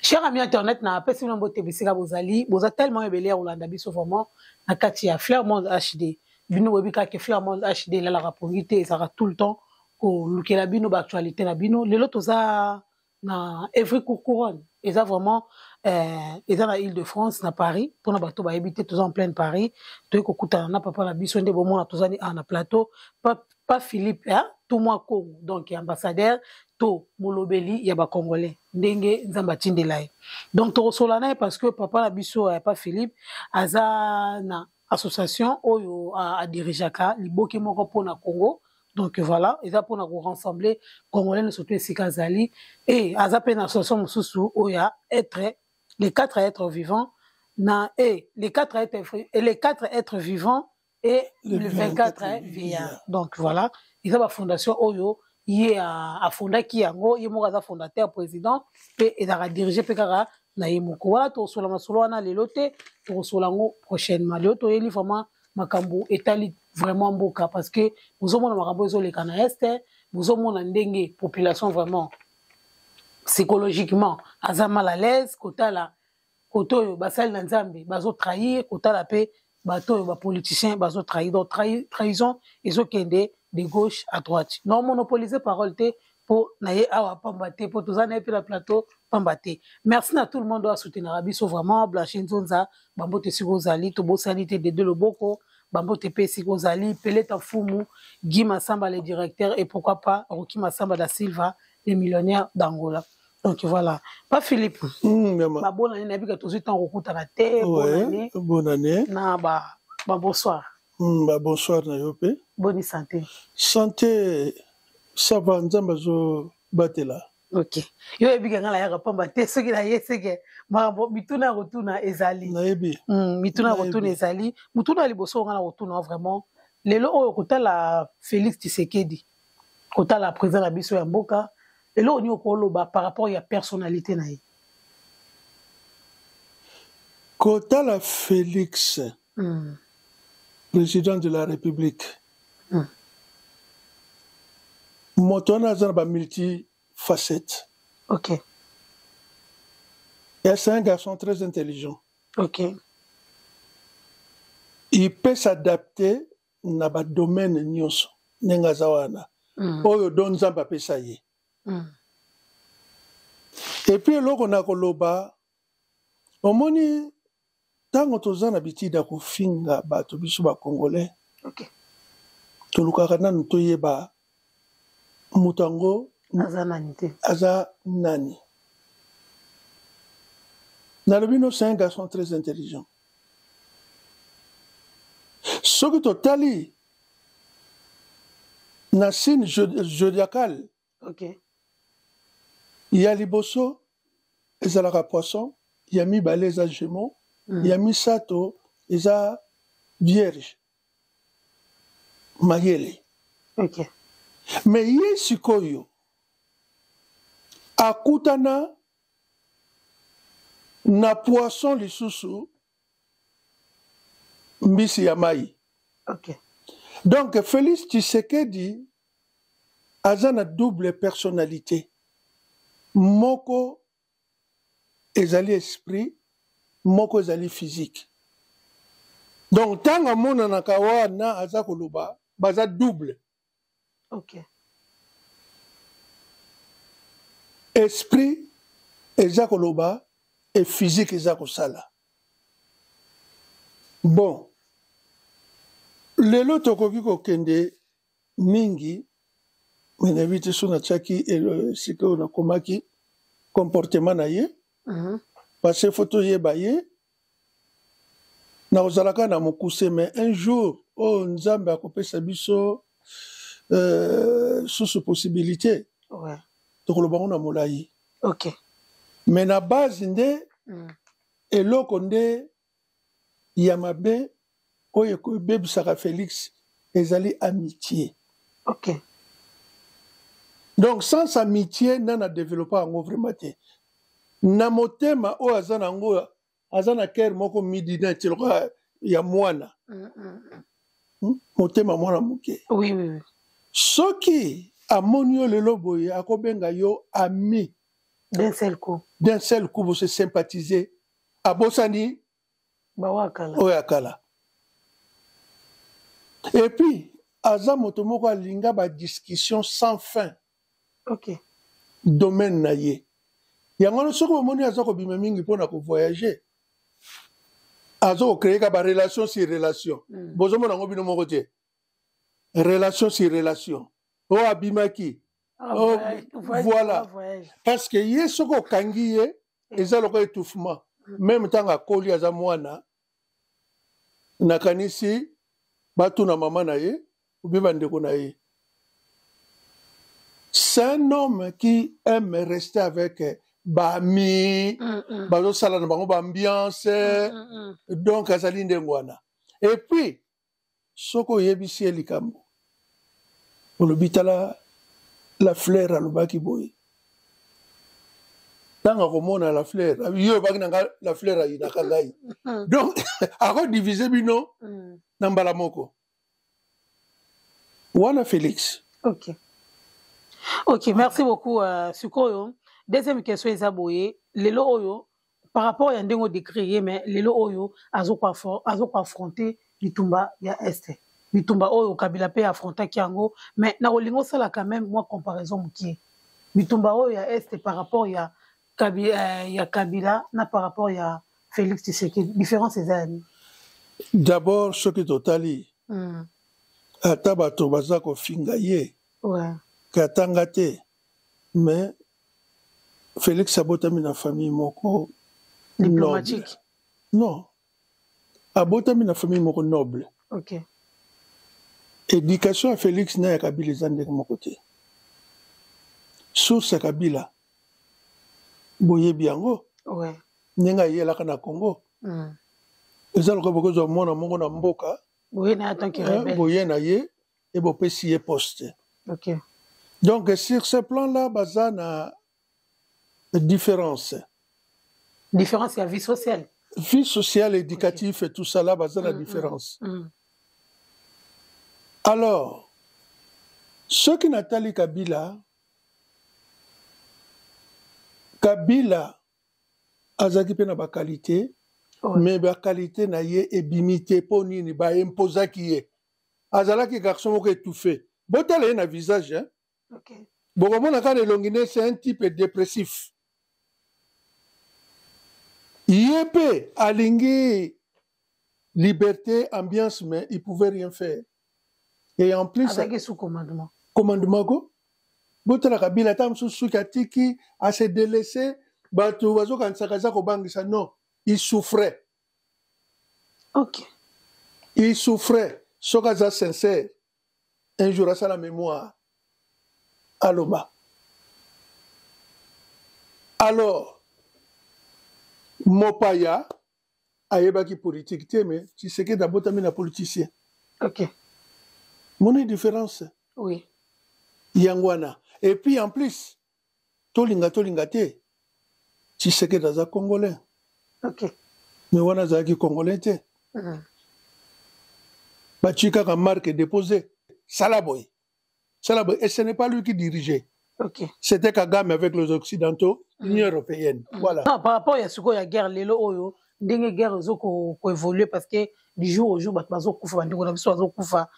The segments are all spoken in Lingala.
Cher ami internet, na apesi bino mbote bisika bozali, boza tellement ebele ya kolanda biso vraiment na kati ya Fleur Monde HD. Bino boyebi kaka ke Fleur Monde HD elalaka pongi te, ezalaka tout le temps kolukela bino ba actualité na bino. Lelo toza na Evry Courcouronne, eza vraiment eza na Île-de-France na Paris, mpona bato bayebi te, toza en pleine Paris. Toyei kokutana na papa na biso nde bomona toza ni awa na plateau, pa Philippe, hein? Tout moi Congo, donc ambassadeur to molobeli ya ba Congolais ndenge Nzambe atindela ye. Donc tokosola na ye parce que papa na biso ya pa Philippe aza na association oyo adirigeaka liboke moko mpona Congo. Donc voilà, eza mpona ko rassembler Congolais nyonso to esika azali, et aza pe na association mosusu oyo ya être les quatre êtres vivants na et les quatre êtres, et les quatre êtres vivants et le 24 vieillard. Donc voilà, eza ba fondation oyo ye afondaki yango, ye moko aza fondateur président pe ezalaka dirigé pe kaka na ye moko. Wana tokosola masolo wana lelo te, tokosola yango prochainement. Lelo toyeli vraiment makambo etali vraiment mboka, parce que bozomona makambo ezoleka na est, bozomona ndenge population vraiment psychologiquement aza mal à l'aise, kotala koto oyo basali na Nzambe bazo trahir, kotala pe bato oyo ba politiciens bazo trahir. Donc trahison ezokende de gauche à droite. Non monopoliser parole te po na ye awa pamba te, po toza na ye pe na plateau pamba te. Merci na tout le monde oyo asoutenaka biso vraiment. Blanche Nzonza, bambote esika ozali, tobosani te Dede Loboko, bambote pe esika ozali, Peleta Mfumu, Guy Massamba le directeur, et pourquoi pas Rocky Massamba da Silva le millionnaire d'Angola. Donc voilà, pa Philippe. Ba bonne année, nayebi ke tozwi ntango kokutana te. Bonne année. Bonne année. Na ba bonsoir. Ba bonsoir na yo pe. Bonne santé. Santé, ça va, Nzambe azobatela. Ok. Yo oyebi ke nga nayaka pamba te, soki naye seke makambo mituna ya kotuna ezali. Nayebi. Mituna ya kotuna ezali. Motuna ya liboso nga na kotuna vraiment lelo oyo kotala Félix Tshisekedi, kotala président na biso ya mboka, eloko nini okoloba par rapport ya personnalité na ye? Kotala Félix, président de la République, moto wana aza na ba multifacette. Et c'est un garçon très intelligent. Il peut s'adapter na ba domaine nyonso ndenge aza wana. Oyo don Nzambe apesa ye. Et puis eloko na koloba, omoni ntango toza na bitida kofinga bato biso ba Congolais, tolukaka nanu toyeba moto yango aza nani te. Aza nani. Nalobi no, c'est un garçon très intelligent. Soki totali na signe zodiacal, ya liboso ezalaka poisson, ya mibale eza gémeaux, ya misato eza vierge, mayele. Mais ye sikoyo akutana na poisson lisusu mbisi ya mai. Donc Félix Tshisekedi aza na double personnalité. Moko ezali esprit, moko ezali physique. Donc tango amonanaka wana aza koloba baza double. Esprit eza koloba et physique eza kosala. Bon, lelo tokoki kokende mingi, mais nayebi te so natiaki esika oyo nakomaki comportement na ye. Parce que faut toyeba ye. Nakozalaka na mokuse, mais un jour oyo Nzambe akopesa biso susu possibilité, tokoloba ngo na molai. Mais na base nde eloko nde ya mabe oyo ekobebisaka Félix ezali amitié. Donc sans amitié nana développer yango vraiment te. Na motema oyo aza nango, aza na cœur moko midi neti lokola ya mwana. Motema mwana moke. Oui, oui, oui. Soki amoni yo lelo boye akobenga yo ami. D'un seul coup. D'un seul coup, vous se sympathisez. Abosani. Oyo ya kala. Et puis, aza moto moko alinga ba discussion sans fin. Ok. Domaine na ye. Yango wana soki omoni aza kobima mingi mpona kovoyage, aza kocreye ka ba relation sur relation. Bozomona yango bino moko te. Relation sur relation. Oyo abimaki. Ah, oh, voyage, voilà. Voyage. Parce que ye soki okangi ye, eza lokola étouffement. Même ntango akoli aza mwana, nakanisi batuna mama na ye ou bien bandeko na ye. C'est un homme qui aime rester avec bami, bazosala na bango baambiance. Donc azali ndenge wana. Et puis soki oyebisi ye likambo, olobi tala la fleur alobaki boye, ntango akomona la fleur, yo oyebaki na nga la fleur ayinaka ngai, donc akodivise bino na mbala moko wana Félix. Ok, merci beaucoup. Sikoyo, deuxième question eza boye: lelo oyo, par rapport ya ndenge odécrire, mais lelo oyo azokoaffronte bitumba ya Est, bitumba oyo Kabila mpe affrontaki yango, mais na kolinga osala quand même mwa comparaison mokie, bitumba oyo ya Est par rapport ya Kabila, ya Kabila na par rapport ya Félix Tshisekedi, différence eza ya nini? D'abord, soki totali, ata bato baza kofinga ye katanga te, mais Félix abotami na famille moko diplomatique. Non, abotami na famille moko noble. Éducation ya Félix na ya Kabila eza ndenge moko te. Source ya Kabila, boyebi yango, ndenge ayelaka na Congo, eza lokola bokozwa mwana moko na mboka, boye na ye tant que rebelle, boye na ye e bopesi ye poste. Donc sur ce plan là baza na différence. Différence ya vie sociale. Vie sociale, éducative et tout ça là, baza na différence. Alors soki natali Kabila, Kabila azalaki mpe na baqualité, mais baqualité na ye ebimi te. Mpo nini? Baimposaki ye. Azalaki garçon moko étouffé. Botala ye na visage, hein? Bokomona kaka na elongi ne, c'est un type dépressif. Ye mpe alingi liberté, ambiance, mais il pouvait rien faire. Et en plus azalaki sous commandement. Commandement ko. Botala Kabila, ata mosusu soki atiki ase délaissé, bato bazokanisaka aza kobangisa. Non, il souffrait. Il souffrait. Soki aza sincère, un jour asala mémoire, aloba. Alors mopaya ayebaki politique te, mais Tshisekedi abotami na politicien. Moni différence? Oui. Yango wana. Et puis en plus, tolinga tolinga te, Tshisekedi aza Congolais. Mais wana azalaki Congolais te. Batie kaka marque déposée, sala boye, sala boye, et ce n'est pas lui qui dirigeait. C'était Kagame avec les Occidentaux, l'Union européenne. Voilà. Non, par rapport ya sikoyo ya guerre lelo oyo, ndenge guerre ezo koévolue, parce que du jour au jour bato bazokufa, bandeko na biso bazokufa.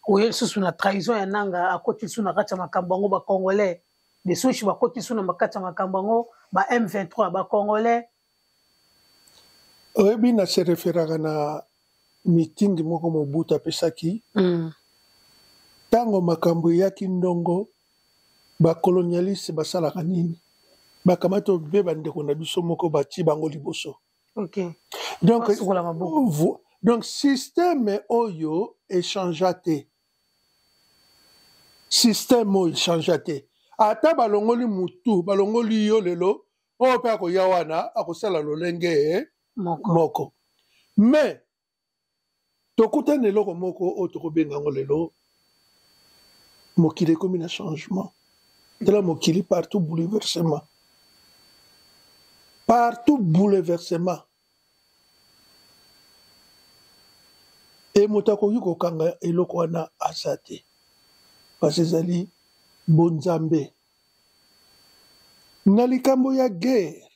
Oye lisusu na trahison ya Nanga, akoti lisusu na kati ya makambo yango, Bacongolais de souche bakoti lisusu na kati ya makambo yango, ba M23 Bacongolais. Oyebi, na se référaka na meeting moko Mobutu apesaki ntango makambo eyaki ndongo. Bacolonialiste basalaka nini? Bakamati mpe bandeko na biso moko, batie bango liboso. Donc, Basukola maboko. Donc système oyo echangea te, système oyo echangea te. Ata balongoli mutu, balongoli yo lelo oyo, mpe akoya wana akosala lolenge moko. Moko. Mais tokutani eloko moko oyo tokobenga yango lelo, mokili ekomi na changement. Tala mokili partout bouleversement, partout bouleversement. E moto akoki kokanga eloko wana aza te, parce ezali bonzambe. Na likambo ya guerre,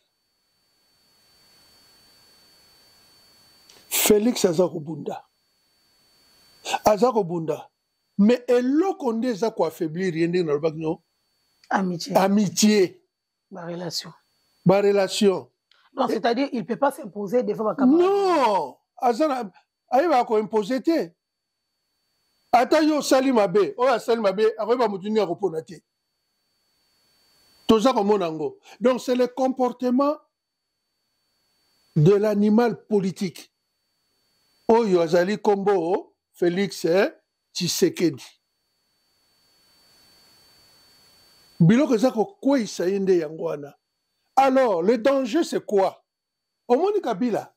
Felix aza kobunda, aza kobunda, mais eloko nde eza koaffaiblir ye, ndenge nalobaki no, amitié, amitié, ba relation, ba relation. Donc c'est-à-dire il peut pas s'imposer devant ba camarades. Non, aza na ayebaka koimpose te. Ata yo osali mabe, oyo asali mabe akoyeba motu nini akopona te. Toza komona yango. Donc c'est le comportement de l'animal politique oyo azali kombo Félix Tshisekedi. Biloko eza kokweyisa ye nde yango wana. Alors le danger, c'est quoi? Omoni Kabila,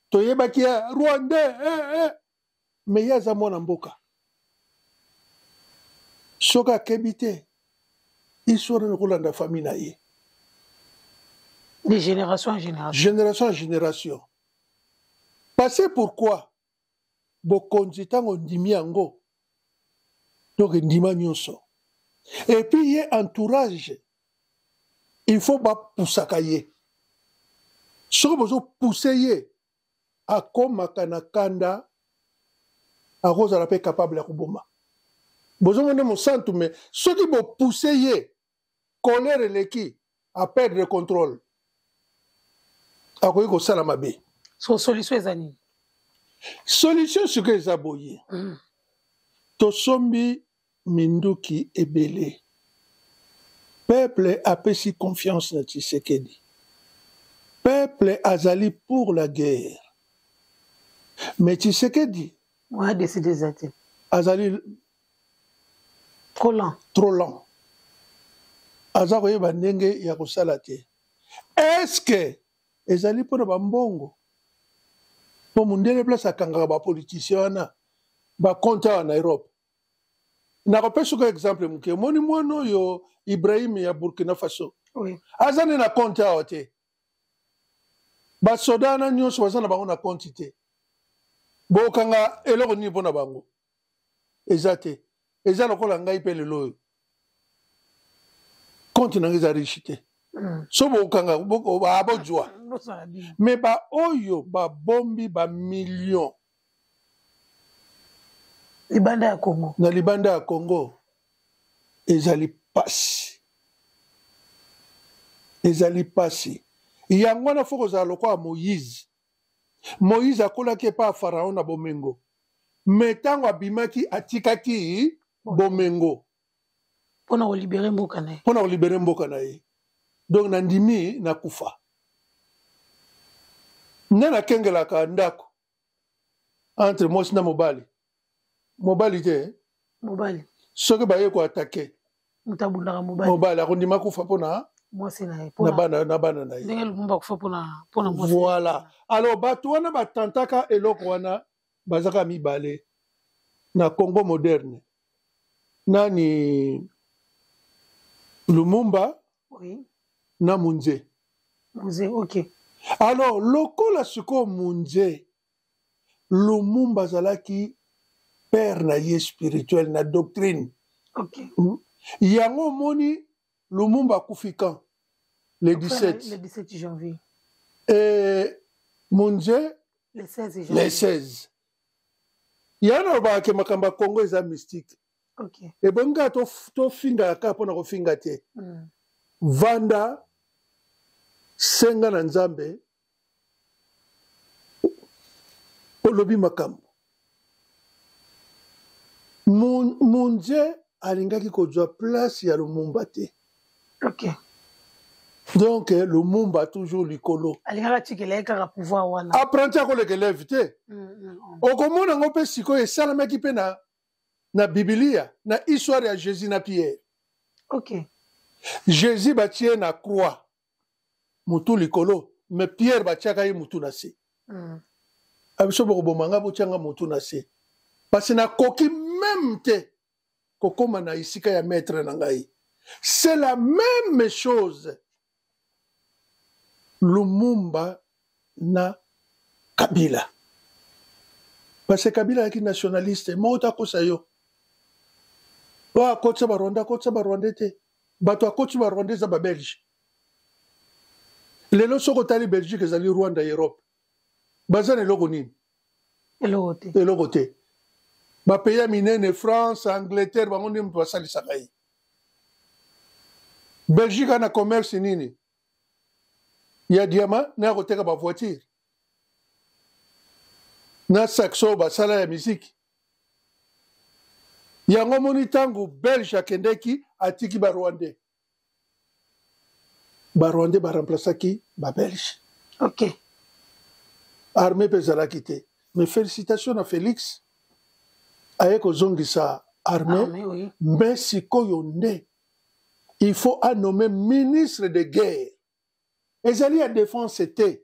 toyebaki ye Rwandais, eh, eh. Mais ye aza mwana mboka. Soki akebi te, histoire wana ekolanda famille na ye de génération en génération. Génération en génération. Parce pourquoi? Bokonzi, ntango ondimi yango, donc ndima nyonso. Et puis ye entourage, il faut bapusaka ye. Soki bozopuse ye, akomaka na kanda, akozala mpe capable ya koboma. Bozomona mosantu, mais soki bopuse ye, colère eleki, aperdre contrôle, akoki kosala mabe. So solution eza nini? Solution sikoyo eza boye. Tosombi minduki ebele, peuple apesi confiance na Tshisekedi, peuple azali pour la guerre, mais Tshisekedi ouais, décide eza te. Azali trop lent. Trop lent, aza koyeba ndenge ya kosala te. Est-ce ezali mpona bambongo? Mpo mondele place akangaka bapoliticien wana, bacompte awa na Europe. Nakopesa ko exemple moke. Omoni mwana oyo Ibrahim ya Burkina Faso? Oui. Aza nde na compte awa te. Basoda wana nyonso baza na bango na compte te. Bokanga eloko nini mpo na bango? Eza te. Eza lokola ngai mpe lelo oyo, compte na ngai eza riche te. So bokanga, bozwa. Mais baoyo babombi bamillion libanda ya Congo, na libanda ya Congo, ezali pasi, ezali pasi. Yango wana faut kozala lokola Moïse. Moïse akolaki epai ya Pharaon na bomengo, mais ntango abimaki, atikaki bomengo. Mpona kolibérer mboka na ye. Mpona kolibérer mboka na ye. Donc nandimi nakufa nde nakengelaka ndako entre mwasi na mobali. Mobali te. Mobali. Soki baye koattaquer, moto abundaka mobali. Mobali akondima kufa mpona mwasi na ye. Na bana na ye. Ndenge Lumumba akufa mpona mwasi. Voilà. Alors bato wana batantaka eloko wana, bazaka mibale na Congo moderne, nani? Lumumba na Munze. Mzee, ok. Alors lokola sikoyo Munze, Lumumba azalaki père na ye spirituel na doctrine. Yango omoni Lumumba akufi quand? Le 17. Le 17 janvier. Et Munze? Le 16 janvier. Le 16. Yango nalobaka ke makambo ya Congo eza mystique. Ebongi kaka tofingaka kaka mpona kofinga te. Vanda, senga na Nzambe. Olobi makambo. Munze alingaki kozwa place ya Lumumba te. Donc Lumumba toujours likolo. Alingaka atikela ye kaka pouvoir wana. Apprenti akoleka élève te. Okomona yango mpe sikoyo esalamaki mpe na Bibilia, na histoire ya Jésus na Pierre. Jésus batie na croix, mutu likolo, mais Pierre batiaka ye mutu na se. Abiso bokoboma nga, botianga mutu na se, parce nakoki même te kokóma na esika ya maître na ngai. C'est la même chose Lumumba na Kabila, parce que Kabila ayaki nationaliste moko te. Akosa yo, oyo akotisa Barwandais, akotisa Barwandais te. Bato akotisi Barwandais eza Babelge. Lelo soki otali Belgique ezali Rwanda ya Europe. Baza na eloko nini? Eloko te. Eloko te. Ba pays ya minene France, Angleterre bango nde moto basalisaka ye. Belgique ana commerce nini? Ya diamant na ya koteka ba voiture. Na saxo basala ya musique. Yango omoni ntango Belge akendeki atiki ba Rwandais. Ba Rwandais ba remplaçaki ba Belge. Ok. Armée mpe ezalaki te. Mais félicitations na Félix aye kozongisa armée, armée oui. Mais sikoyo nde il faut anommer ministre de guerre. Ezali ya défense te.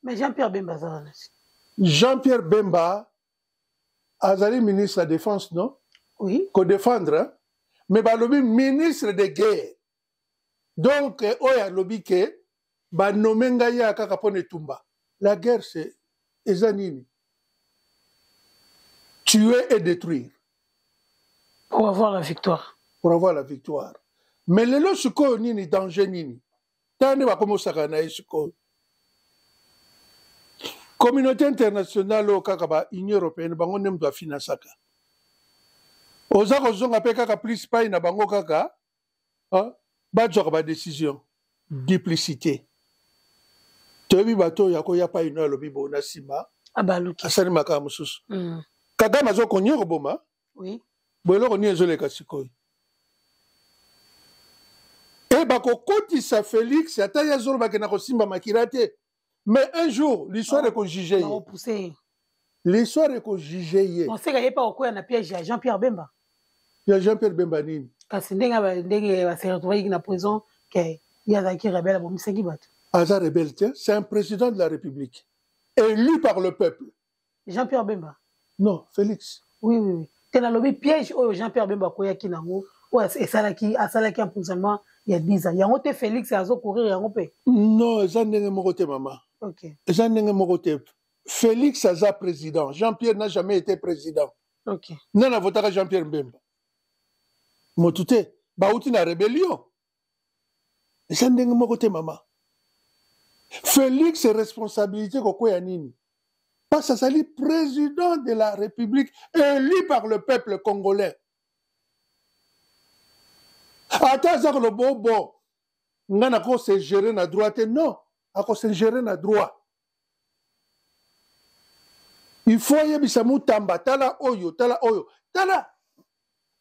Mais Jean-Pierre Bemba azala na Jean-Pierre Bemba azali ministre ya défense, non? Oui. Ko défendre, hein? Mais balobi ministre de guerre. Donc oyo alobi ke ba nommé ngai ya kaka pona etumba. La guerre c'est eza nini? Tuer et détruire. Pour avoir la victoire. Pour avoir la victoire. Mais lelo sikoyo nini danger nini? Tala nde bakomi osakana na ye sikoyo. Communauté internationale oyo kaka ba Union européenne bango nde moto afinansaka. Oza kozonga mpe kaka plus pai na bango kaka bazwaka ba décision duplicité. Toyebi bato oyo akoya pai no alobi bo na nsima asali makambo mosusu. Kagame azokonia koboma. Oui. Bo eloko nini ezoleka sikoyo? E bakokotisa Félix ata ye azolobake na kosimba makila te. Mais un jour l'histoire oh, ekojuge ye. L'histoire ekojuge ye. Moseka ye pa okoya na piège ya Jean-Pierre Bemba. Ya Jean-Pierre Bemba nini? Kasi ndenge ndenge ba se retrouvaki na prison ke ye azalaki rebelle abomisaki bato. Aza rebelle te, c'est un président de la République élu par le peuple. Jean-Pierre Bemba. Non, Félix. Oui, oui, oui. Te nalobi piège oyo Jean-Pierre Bemba akweyaki nango oyo esalaki asalaki emprisonnement ya 10 ans. Yango te Félix azo courir yango pe. Non, eza ndenge moko te mama. OK. Eza ndenge moko te. Félix aza président. Jean-Pierre n'a jamais été président. OK. Nani avotaka Jean-Pierre Bemba? Motu te. Bauti na rébellion. Eza ndenge moko te mama. Félix responsabilité kokwea nini? Parce que azali président de la République élu par le peuple congolais. Ata aza koloba bo nga nako se gérer na droit te, non, ako se gérer na droit. Il faut ayebisa Mutamba tala oyo, tala oyo, tala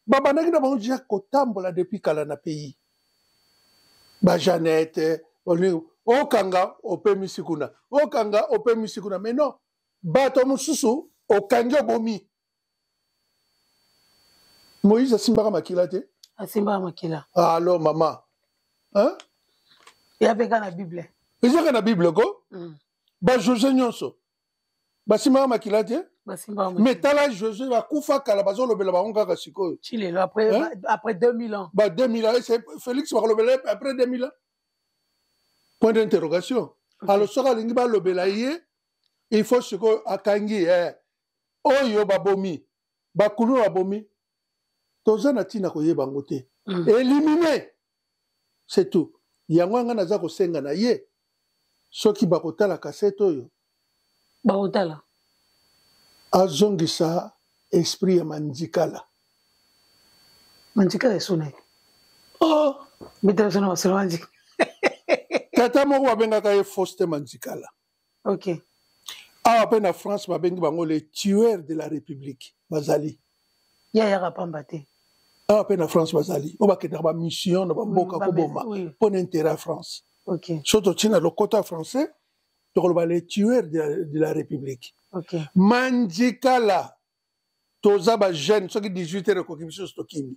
babandaki na bango déjà kotambola depuis kala na pays. Ba Jeannette, okanga opemisi kuna, okanga opemisi kuna, mais non, bato mosusu okangi obomi. Moïse asimbaka makila te? Asimbaka makila. Alors mama, hein? Ya pe na Bible. Ezaka na Bible ko? Ba José nyonso basimbaka makila te? Mais tala José bakufa kala bazolobela bango kaka sikoyo. Chilelo après, hein? Après 2000 ans. Ba 2000 ans, c'est Félix bakolobela après 2000 ans. Point d'interrogation. Okay. Alors soki alingi balobela ye, il faut sikoyo akangi oyo babomi, bakulu babomi. Toza na tina koyeba yango te. Éliminer. C'est tout. Yango nga naza kosenga na ye soki bakotala cassette oyo. Bakotala. Azongisa esprit ya Manzikala. Manzikala esuna. Oh, betela sona masolo Manzikala. Tata moko babengaka ye Faustin Manzikala. OK. Awa pe na France babengi bango les tueurs de la République. Bazali. Ya ya pamba te. Awa pe na France bazali. Oyo bakendaka ba mission na ba mboka koboma mpo na intérêt ya France. OK. So totina lokota français, tokoloba les tueurs de la République. OK. Manzikala toza ba jeune soki 18 heures ekoki biso tokimi.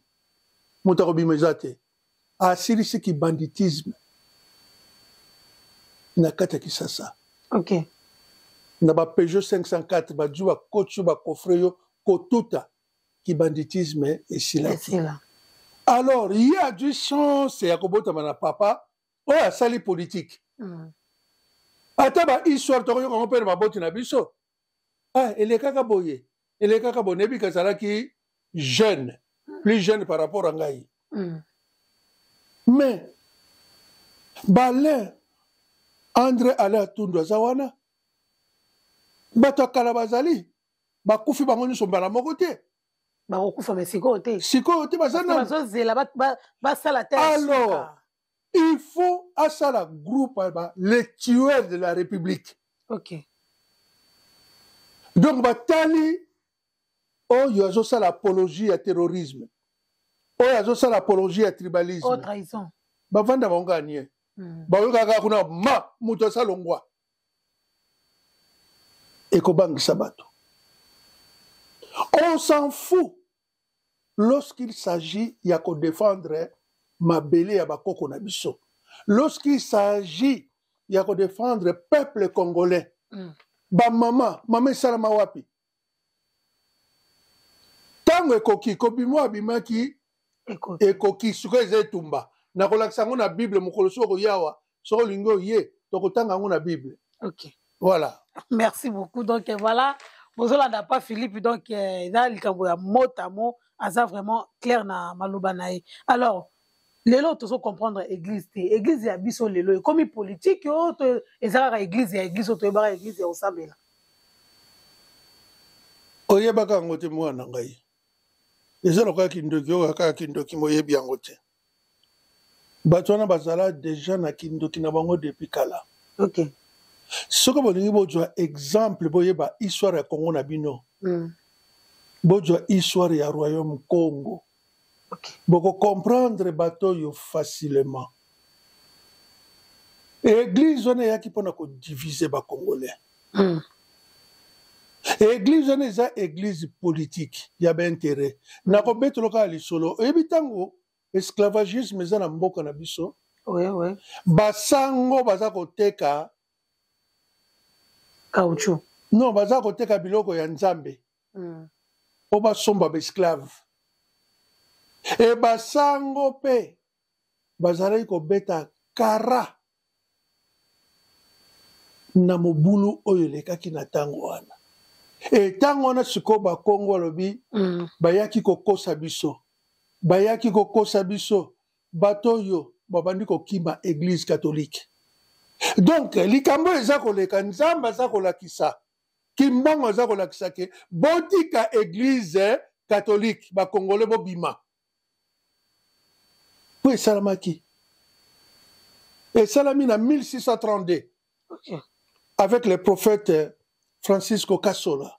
Moto akobima eza te. Asilisi ki banditisme na kati ya Kisasa. OK. Na ba Peugeot 504 ba ju ba coach ba coffre yo kotuta ki banditisme esilaki. Alors, il y a du chance ya kobotama na papa oyo asali politique. Ata ba histoire tokoyoka ngo mpe na baboti na biso. Ah, elekaka boye, elekaka boye, nayebi kazalaki jeune, plus jeune par rapport à ngai. Mais Balin Andre Alain Atundu aza wana. Bato ya kala bazali, bakufi bango nyonso mbala moko te. Bakokufa me sikoyo te. Sikoyo te, baza nanu. Bazozela basala te. Alors, il faut asala groupe ba les tueurs de la République. Ok. Donc batali oyo azosala apologie ya terrorisme, oyo azosala apologie ya tribalisme. Oh, trahison. Bavanda bango kaka nie. Bayoka kaka kuna ma moto asalongwa. Ekobangisa bato. On s'en fout lorsqu'il s'agit ya kodefendre mabele ya bakoko na biso. Lorsqu'il s'agit ya kodefendre peuple congolais. Ba mama, mama esalama wapi? Ntango ekoki kobima abimaki ekoki sikoyo eza etumba. Nakolakisa yango na Bible mokolo soki okoyawa, soki olingi oye, tokotanga yango na Bible. Ok. Voilà. Merci beaucoup. Donc voilà, bozolanda pa Philippe, donc eza likambo ya mot à mot, aza vraiment clair na maloba na ye. Alors, lelo tozo comprendre église te. Église ya biso lelo ekomi politique oyo to eza kaka église ya église oyo toyebaka église ya kosambela. Oyebaka yango te mwana na ngai. Eza lokola kindoki oyo kaka kindoki moyebi yango te. Bato wana bazala deja na kindoki na bango depuis kala. Ok. Soki bolingi bozwa exemple boyeba histoire ya Congo na bino. Bozwa histoire ya Royaume Congo. Ok. Boko comprendre bato oyo facilement. Église wana eyaki mpona kodiviser ba Congolais. Église wana eza église politique ya ba intérêt. Nakobetelo kaka lisolo. Oyebi ntango esclavagisme eza na mboka na biso. Oui, oui. Basango baza koteka caoutchouc. Non, baza koteka biloko ya Nzambe. Po basomba ba esclave. E basango pe bazalaki kobeta kara na mobulu oyo elekaki na ntango wana. E ntango wana sikoyo bakongo balobi, bayaki kokosa biso. Bayaki kokosa biso, bato oyo babandi kokima église catholique. Donc likambo eza koleka, Nzambe aza kolakisa, Kimbangu aza kolakisa ke botika église catholique, ba Congolais bobima. Po esalamaki. Esalami na 1632. Ok. Avec le prophète Francisco Casola.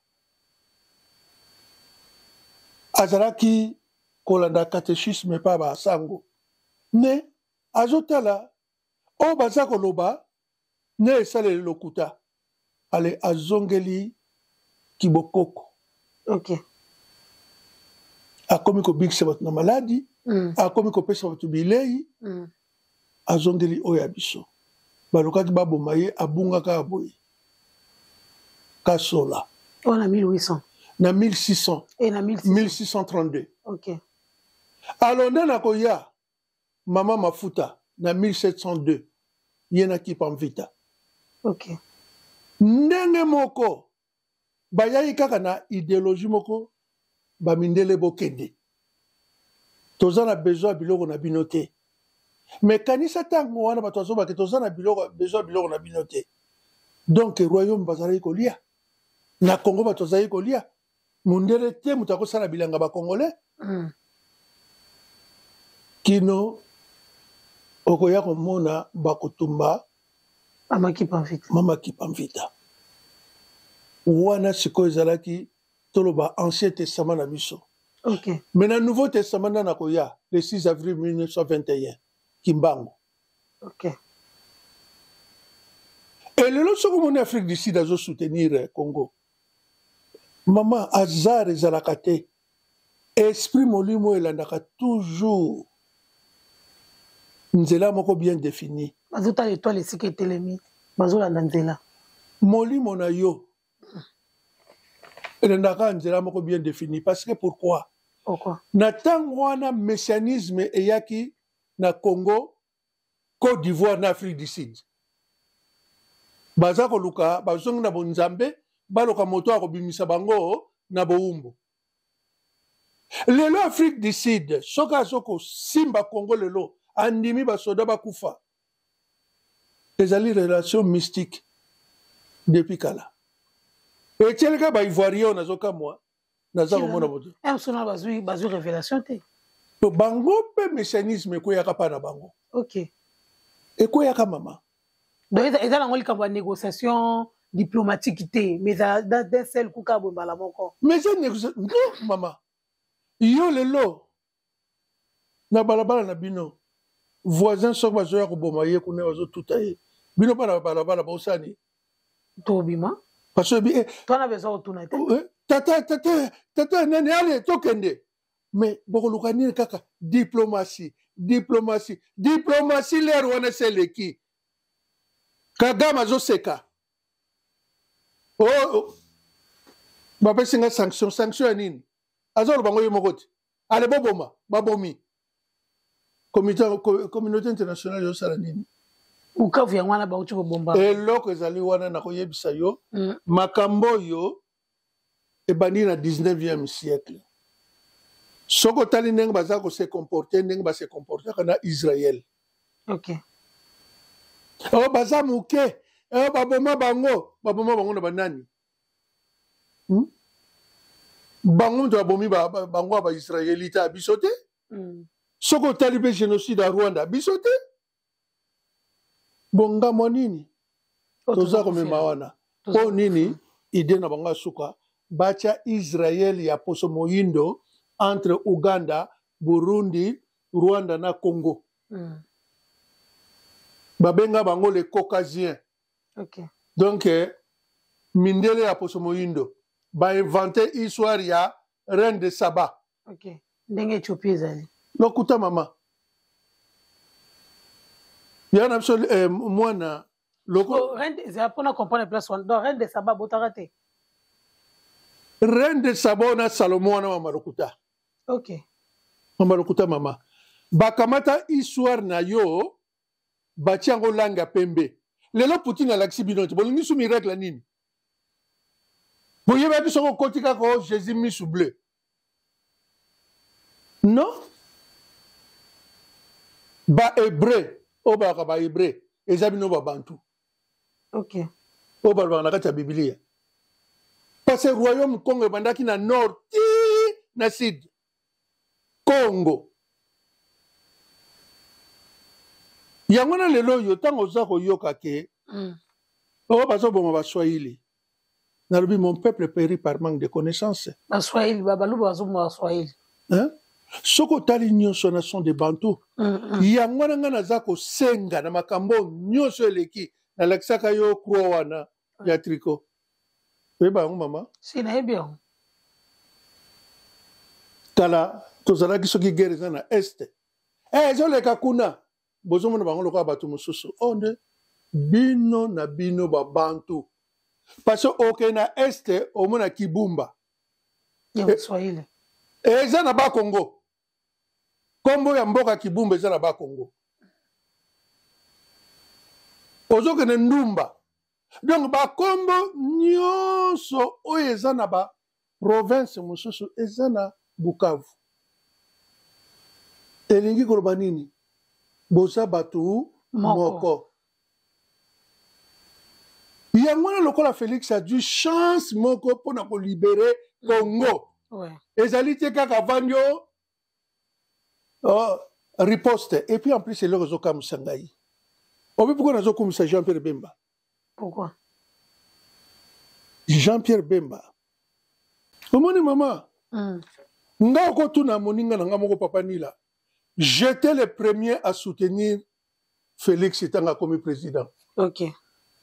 Azalaki kolanda catéchisme pa ba sango. Mais azotala oyo baza koloba ne esaleli lokuta. Ale azongeli kibokoko. Ok. Akomi kobikisa bato na maladi, akomi kopesa bato bilei, azongeli oyo ya biso. Balukaki baboma ye, abungaka ya boye. Kasola. Oh, na 1800. Na 1600. Et na 1600. 1632. Ok. Alors nde nakoya Mama Mafuta na 1702 ye na Kipa Mvita. Ok. Ndenge moko bayaki kaka na idéologie moko, ba mindele bokende. Toza na besoin ya biloko na bino te. Mais kanisa tango wana bato bazobake toza na biloko, besoin ya biloko na bino te. Donc royaume bazalaki kolia. Na Congo bato bazalaki kolia. Mundele te moto akosala bilanga ba Congolais. Kino okoya komona bakotumba Mama Kipa Mvita. Mama Kipa Mvita. Wana sikoyo ezalaki toloba Ancien Testament na biso. Ok. Mais na Nouveau Testament nda nakoya le 6 avril 1921 Kimbangu. Ok. Et lelo soki omoni Afrique du Sud azo soutenir Congo. Mama, hasard ezalaka te. Esprit molimo elandaka toujours nzela moko bien définie. Bazotala étoile esika etelemi, bazolanda nzela. Molimo na yo elandaka nzela moko bien définie. Parce que pourquoi? Pourquoi? Na ntango wana messianisme eyaki na Congo, Côte d'Ivoire na Afrique du Sud. Baza koluka, bazongi na bonzambe, baloka moto akobimisa bango na bowumbu. Lelo Afrique du Sud, soki azo kosimba Congo lelo, andimi basoda bakufa. Ezali relation mystique depuis kala. Etieleka ba Ivoirien oyo nazokamwa, naza komona moto. Eh, mosusu bazwi bazwi révélation te. To bango mpe messianisme ekweyaka mpa na bango. Ok. Ekweyaka mama. Donc eza nango likambo ya négociation diplomatique te, mais eza d'un seul coup kaka boye mbala moko. Mais eza négociation non mama. Yo lelo na balabala na bino voisin soki bazoya koboma ye kuna bazotuta ye bino mpa na balabala bosani tobima parce que eh, twana besoin kotuna te eh, tata tata tata nani ale tokende mais bokoluka nini kaka diplomatie diplomatie diplomatie lere wana esi eleki kagame azoseka oh, oh. bapesi nga sanction sanction ya nini azoloba ngo ye moko te ale boboma babomi communauté internationale ezosala nini bukavu yango wana bauti kobomba eloko ezali wana nakoyebisa yo makambo oyo ebandi na 19e siècle soki otali ndenge baza kose comporte ndenge base comportaka na israel okay. oyo baza moke oyo baboma bango baboma bango na banani Bango moto babomi bango ya baisraelite ya biso te. Soki otali mpe génocide ya rwanda biso te bongamwa nini toza komema wana mpo nini ide na bango ya suka batya israel ya poso moyindo entre uganda burundi rwanda na congo. Babenga bango les caucasiens. Okay. Donc eh, mindele ya poso moyindo bainvente histoire ya reine de saba. Okay. Ndenge Ethiopie ezali lokuta mama ya na biso eh, mwana loko oh, reine ezala mpona comprendre place wana donc reine de saba abotaka te reine de saba wana salomo wana mama lokuta. Okay. Mama lokuta mama bakamata histoire na yo batia yango langi ya pembe lelo Poutine alakisi bino te bolingi su miracle nini boyebaki soki okoti kaka o Jésus misu bleu non ba hébreu oyo balaka ba hébreu eza bino babantu. Okay. Oyo balobaka na kati ya Biblia parce que royaume Congo ebandaki na nord ti na sud Congo yango na lelo oyo ntango oza koyoka ke oyo bazoboma baswahili nalobi mon peuple périt par manque de connaissance. Baswahili baluba bazoboma baswahili. Hein? Soki otali nyonso na son de bantu. Yango wana ngai naza kosenga na makambo nyonso eleki nalakisaka yo croix wana ya tricot oyeba yango mama si nayebi yango kala tozalaki soki guerre eza na este eh, ezoleka kuna bozomona bango lokola bato mosusu oyo nde bino na bino babantu parce que okei na este omona kibumba ya Swahili eza na bakongo nkombo ya mboka kibumba eza na bakongo ozokende ndumba donc bakombo nyonso oyo eza na ba province mosusu eza na Bukavu elingi koloba nini boza bato moko yango wana lokola Félix azwi chance moko mpona kolibere Congo. Ezali te kaka avandi o oh, riposte. Et puis en plus eloko ezokamwisa ngai obi pourquoi nazokumisa Jean Pierre Bemba. Pourquoi Jean Pierre Bemba omoni mama nga okotuna moninga na nga moko papa Nila j'étais le premier à soutenir Félix ntango akomi président. Ok.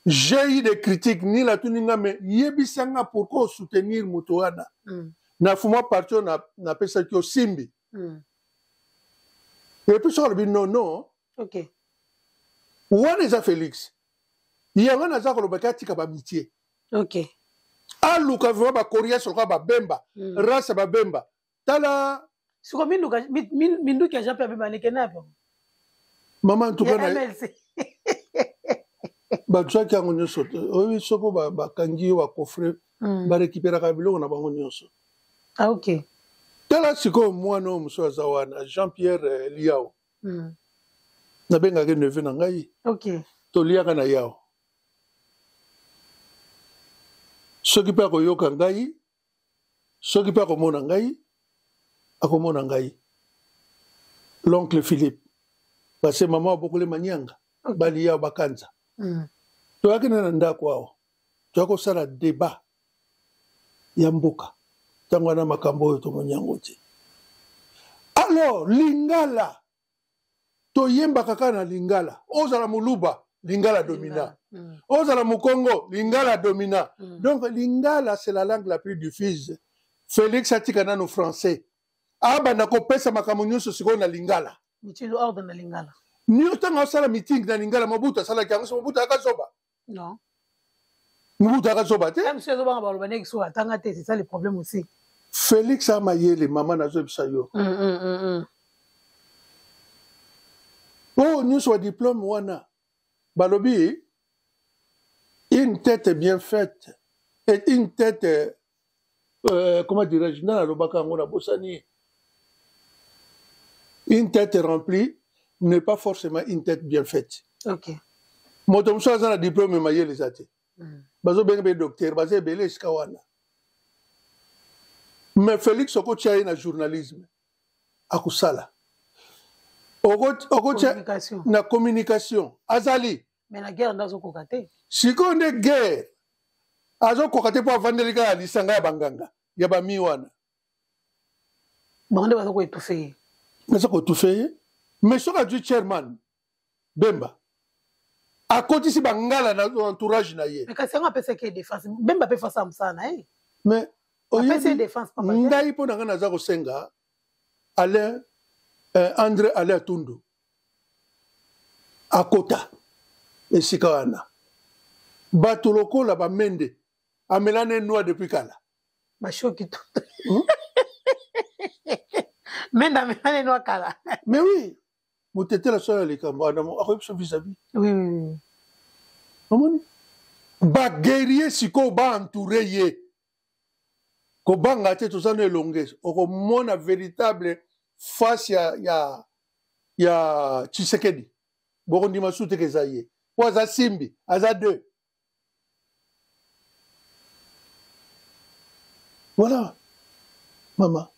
J'ai eu des critiques Nila tuni nga me yebisa nga pourquoi osoutenir moto wana. Na fuma parti oyo napesaki yo simbi. Et puis soki alobi non non. Ok. Wana eza Félix yango naza kolobaki atika bamitie. Ok. Aluka vraiment bakorias lokola babemba. Race ya babemba tala siko minduki ya Jean Pierre Bemba nekende na bango mama ntuka na MLC. Bazwaki yango nyonso te oyebi soko bakangi yo bacoffre barekiperaka biloko na bango nyonso. Ah, ok. Tala sikoyo mwana oyo mosusu aza wana Jean Pierre Liao. Nabengaki neveu na ngai. Ok. Toliaka na yao. Soki mpe akoyoka ngai, soki mpe akomona ngai, akomona ngai. L'oncle Philippe, parce que mama abokoli manyanga, okay. Baliya bakanza. Toyaki na ndako awa, toyaki kosala débat ya mboka. Ntango wana makambo oyo tomoni yango te. Alors, lingala, toyembaka kaka na lingala. Ozala moluba, lingala domina. Ozala mokongo, lingala domina. Donc, lingala, c'est la langue la plus diffuse. Félix atika nano français. Abanda kopesa makambo nyonso sikoyo na lingala. Mitindo ordre na lingala. Nio ntango asala meeting na lingala, Mobutu asalaki yango, so Mobutu ayaka zoba. Non. Mobutu ayaka zoba te. Même si azobanga baloba ndenge so atanga te, c'est ça le problème aussi. Félix amayele, mama nazoyebisa yo. Oyo nyonso wa diplôme wana, balobi une tête bien faite et une tête comment dirais-je, nana alobaka yango na bosani. Une tête remplie n'est pas forcément une tête bien faite. Ok. Moto mosusu aza na diplôme mayele eza te. Bazobenga mpe docteur, baza ebele esika wana. Mais Félix okotia ye na journalisme, akosala. Okotia na communication, azali. Mais na guerre nde azokoka te. Sikoyo nde guerre azokoka te mpo avandeli kaka lisanga ya banganga ya bami wana. Bango nde baza koétouffe ye. Baza koétouffe ye. Mais soki azwi chairman Bemba, akotisi bangala na entourage na ye. Mais kasi yango apesaki ye défense. Bemba mpe face ya mosala na ye. Mais apesi ye défense pamba te. Ngai mpo na ngai naza kosenga Alain, André Alain Atundu akota esika wana. Bato lokola bamende amela ne noix depuis kala. Bashoki to. Mende amela ne noix kala. Mais oui, motetela solo ya likambo wana akoyebi biso vis-à-vis. Oui, oui, oui. Omoni baguerrier sikoyo baentoure ye, kobanga te, toza na elonge, okomona véritable face ya Tshisekedi. Bokondima su te ke eza ye, po aza simbi, aza deux. Voilà, mama,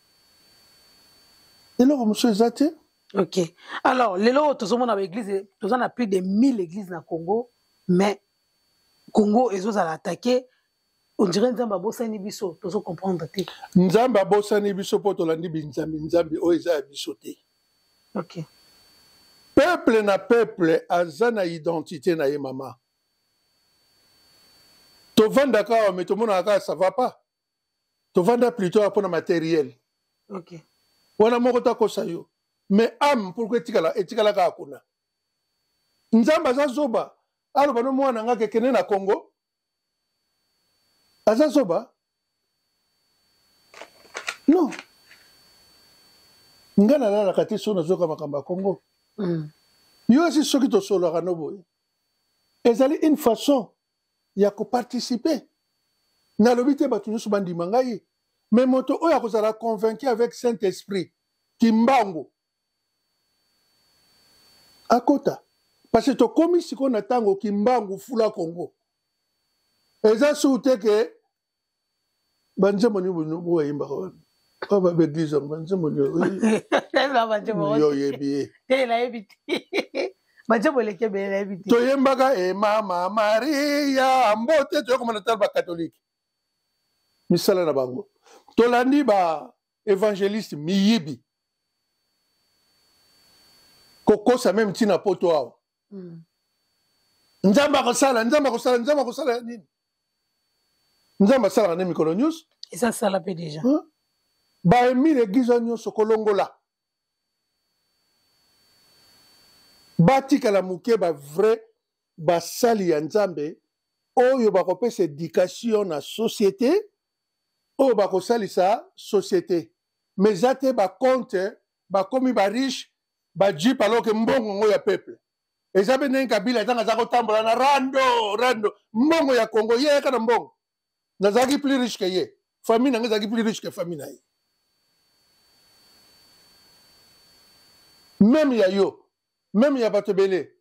eloko mosusu eza te. Ok, alors lelo oyo tozomona baeglise, toza na plus de 1000 églises na Congo, mais Congo ezozala attaqué, on dirait Nzambe abosani biso, tozo comprendre te. Nzambe abosani biso mpo tolandi binzambi nzambi oyo eza ya biso te. Ok. Peuple na peuple aza na identité na ye, mama. Tovandaka awa, mais tomonaka kaka ça va pas. Tovanda plutôt awa mpona matériel. Ok. Wana moko takosa yo. Mais âme, pourquoi etikala etikala kaka kuna? Nzambe aza zoba. Aloba no mwana nga kekende na Congo. Aza zoba? Non. Nga nalalaka te so nazoka makambo ya Congo. Yo esi soki tosololaka no boye, ezali une façon ya koparticiper. Nalobi te bato nyonso bandima ngai, mais moto oyo akozala convaincu avec Saint-Esprit Kimbangu akota, parce que tokomi sikoyo na ntango Kimbangu fula Congo. Eza su te ke banzembo nini boyimbaka wana, oyo baeglise yango, banzembo nini yo oyebi ye? Te, nayebi te. Banzembo eleki ebele, nayebi te. Toyembaka e mama Maria mbote, toyokomana tala bakatolike misala na bango, tolandi ba évangéliste miyibi kokosa meme ntina poto awa. Nzambe akosala, Nzambe akosala, Nzambe akosala ya nini? Nzambe asalaka nde mikolo nyonso. Eza sala mpe déjà. Baemile eglise nyonso kolongola batikala moke, bavrai basali ya Nzambe oyo bakopesa éducation na société, oyo bakosalisa société. Mais eza te bacompte, bakomi bariche, bajeep, alors ke mbongo yango ya peuple. Eza mpe ndenge Kabila ntango aza kotambola na rando rando, mbongo ya Congo, ye yaka na mbongo. Nazalaki plus riche ke ye, famille na ngai ezalaki plus riche ke famille na ye, même ya yo, même ya bato ebele.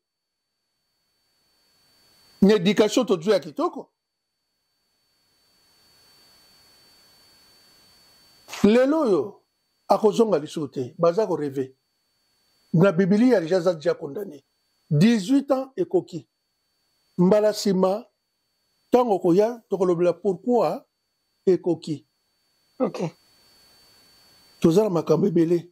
Na éducation tozwi ya kitoko. Lelo oyo akozonga lisusu te, baza ko rêver. Na Biblia deja aza deja condamné. 18 ans ekoki. Mbala sima ntango okoya tokolobela pourquoi ekoki. Okay. Toza na makambo ebele,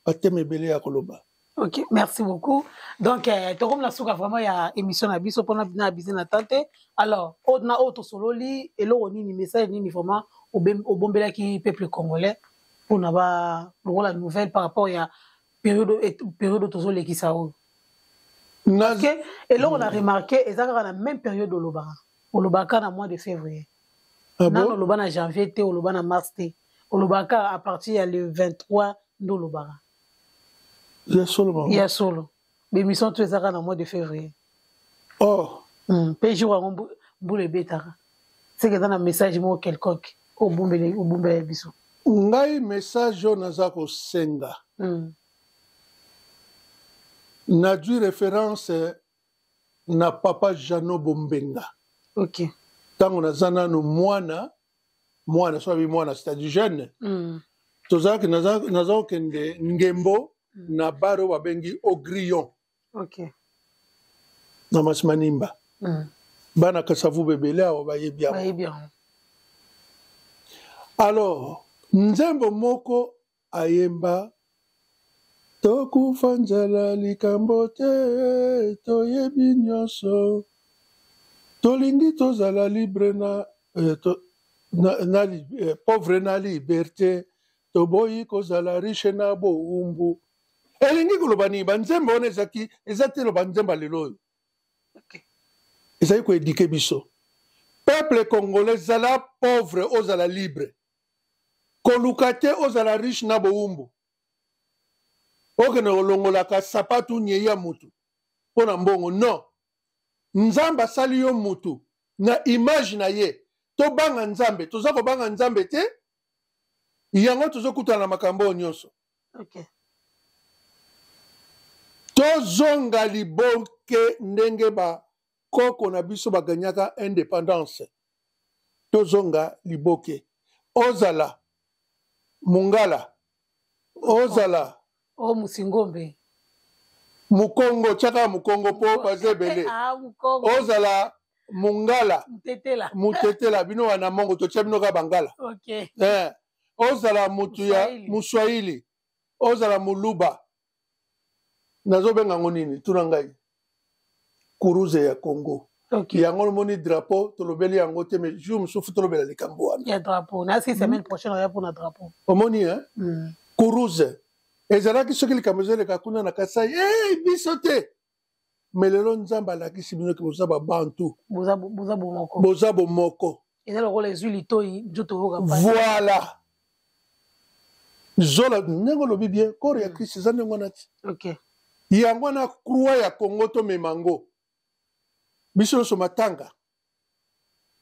bateme ebele ya koloba. Ok, merci beaucoup. Donc, tokomi na suka vraiment ya émission na biso pona na bize na tante. Alors, oyo na oyo tosololi eloko nini message nini vraiment obombelaki peuple congolais pona ba lokola nouvelle par rapport ya période période tozolekisa oyo. Parce que eloko na remarqué eza kaka na même période olobaka. Olobaka na mois de février. Ah Nano bon? oloba na janvier te, oloba na mars te. Olobaka à partir ya le 23 nde olobaka. Ya solo mama. Ya solo. L'émission tout ezaka na mois de février. Oh. Pe jour yango mbula ebetaka. C'est que eza na message moko quelconque obombele obombele biso. Ngai message oyo naza kosenga. Nazwi référence na papa Jeannot Bombenga. Okay. Tango naza nanu mwana mwana so abi mwana c'est-à-dire jeune. Tozalaki naza naza kokende ngembo na bar oyo babengi au Grillon. Okay. Na Masimanimba. Bana Kasavubu ebele awa bayebi yango. Bayebi yango. Alors nzembo moko ayemba tokufa nzala likambo te toyebi nyonso tolingi tozala libre na, to, na, na pauvre na liberté toboyi kozala riche na bowumbu. Elingi koloba nini? Banzembo wana ezaki eza te loba nzembo ya lelo oyo. Okay. Ezali koedike biso peuple congolais, zala pauvre ozala libre, koluka te ozala riche na bowumbu, okende kolongolaka sapatu nyei ya mutu mpo na mbongo. Non, Nzambe asali yo mutu na image na ye. Tobanga Nzambe, toza kobanga Nzambe te, yango tozokutana na makambo oyo nyonso. Okay. Tozonga liboke ndenge ba koko na biso baganyaka independance. Tozonga liboke. Ozala mungala, ozala o musingombe, mukongo, tiaka mukongo po baza ebele. Ah, mukongo. Ozala mungala, mutetela, mutetela bino wana mongo totia bino kaka bangala. Okay. Ozala mutu ya muswahili, ozala muluba, nazobenga ngo nini? Tuna ngai kuruze ya Congo. Okay. Yango omoni drapeau tolobeli yango te, mais jour mosusu tolobela likambo wana ya drapeau. Na si semaine prochaine oya mpona drapeau. Omoni, hein? Kuruze ezalaki soki likambo ezoleka kuna na Kasai, hey, biso te. Mais lelo Nzambe alakisi bino ke boza babantu, boza bomoko, boza bomoko. Eza lokola ezwi litoi nzoto oyoka pasi. Voilà, zola ndenge olobi bien, corps ya Christ eza ndenge wana ti. Okay. Yango wana croix ya Congo tomema yango biso nyonso, matanga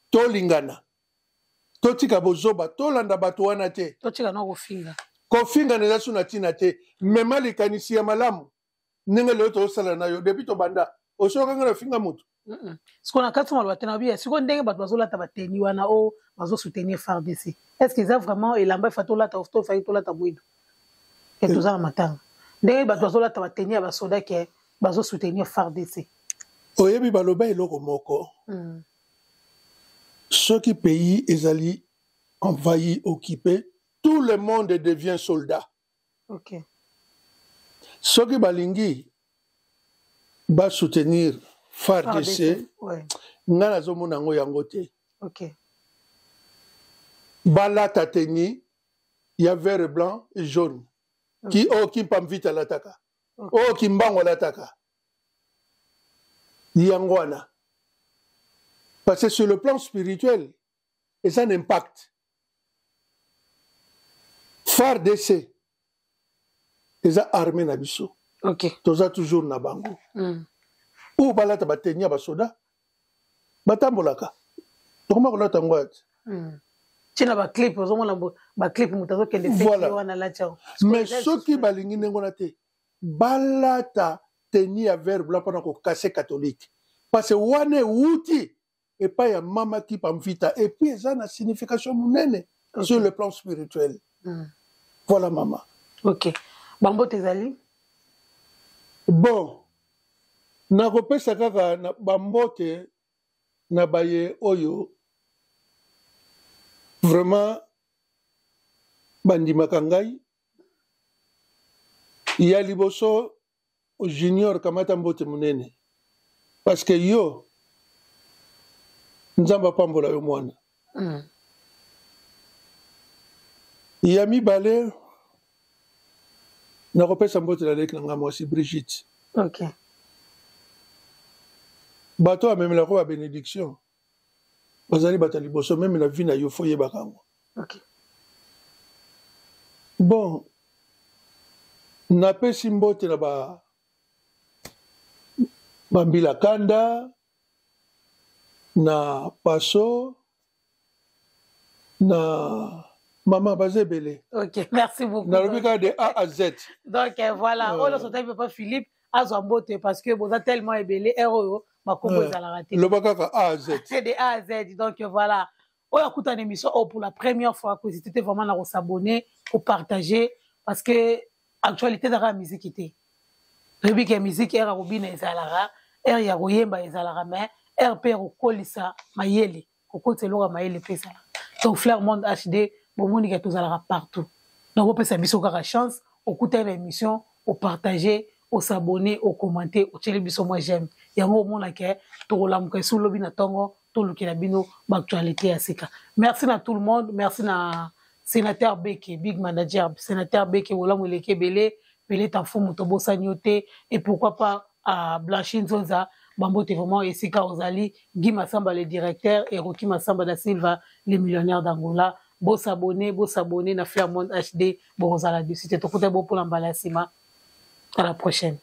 tolingana, totika bozoba, tolanda bato wana te, totika na kofinga. Kofingana eza so na ntina te. Mema likanisi ya malamu ndenge lelo tozosala na yo depuis tobanda, osokanga na finga motu. Sikoyo na kati maloba te na biya sikoyo ndenge bato bazolata bateni wana oyo bazosoutenir FARDC, est ce que eza vraiment elamba efa tolata to efaki tolata mwindo ke toza na matanga, ndenge bato bazolata bateni ya basoda ke bazosoutenir FARDC? Oyebi baloba eloko moko, soki pays ezali envahi, occupé, tout le monde devient soldat. Okay. Soki balingi basoutenir FARDC, ouais. Ngai nazomona yango yango te. Okay. Balata tenue ya vert, blanc et jaune. Okay. Ki oyo Kimpa Mvita alataka, oyo Kimbangu alataka, yango wana, parce que sur le plan spirituel eza un impact. FARDC eza armée na biso. Okay. Toza toujours na bango. Oyo balata bateni ya basoda batambolaka, tokoma kolata yango ati. Ntina baclip, ozomona baclip, moto azokende Voilà. wana alati yango. Mais soki balingi ndenge wana te, balata tenue ya vert blanc mpona kokase catholique. Parce que wana ewuti epai ya mama Kipa Mvita et puis eza na signification monene sur le plan spirituel. Voilà mama. Ok, bambote ezali. Bon, nakopesa kaka na bambote na baye oyo vraiment bandimaka ngai. Ya liboso, Junior, kamata mbote monene, parce que yo Nzambe apambola yo mwana. Ya mibale, nakopesa mbote na leki na ngai mwasi Brigitte. Bato amemelako ba bénédiction bazali bato ya liboso même na vie na yo, faut yebaka yango. Bon, napesi mbote na ba bambila kanda na paso na mama, baza ebele. Ok, merci beaucoup. Nalobi kaka de A à Z. Donc voilà, oyo nyonso otangi, papa Philippe azwa mbote, parce que boza tellement ebele, heure oyo bakombo ezalaka te. Loba kaka A à Z. C'est de A à Z. Donc voilà, oyo akutana émission oyo pour la première fois, kohésiter te vraiment na kos'abonner, kopartager, parce que actualité ezalaka ya musique te. Toyebi ke musique, heure ya kobina ezalaka, heure ya koyemba ezalaka, mais heure mpe ya kokolisa mayele, kokotisa eloko ya mayele mpe ezalaka. Donc Flair Monde HD, bomoni ke tozalaka partout. Donc opesa biso kaka chance, okutani na émission, opartage, os'abonner, ocommenter, otieli biso mwa j'aime, yango omona ke tokolamuka esu lobi na ntongo, tolukela bino baactualité ya sika. Merci na tout le monde, merci na sénateur Beke, big manager sénateur Beke, bolamu eleki ebele peleta mfumu, tobosani yo te. Et pourquoi pas à Blanchi Nzonza, bambote vraiment esika ozali, Guy Masamba le directeur et Roki Masamba da Silva le millionnaire d'Angola. Bos'abonner, bos'abonner na Flair Monde HD, bokozala dessus te. Tokuta bo mpona mbala ya nsima, à la prochaine.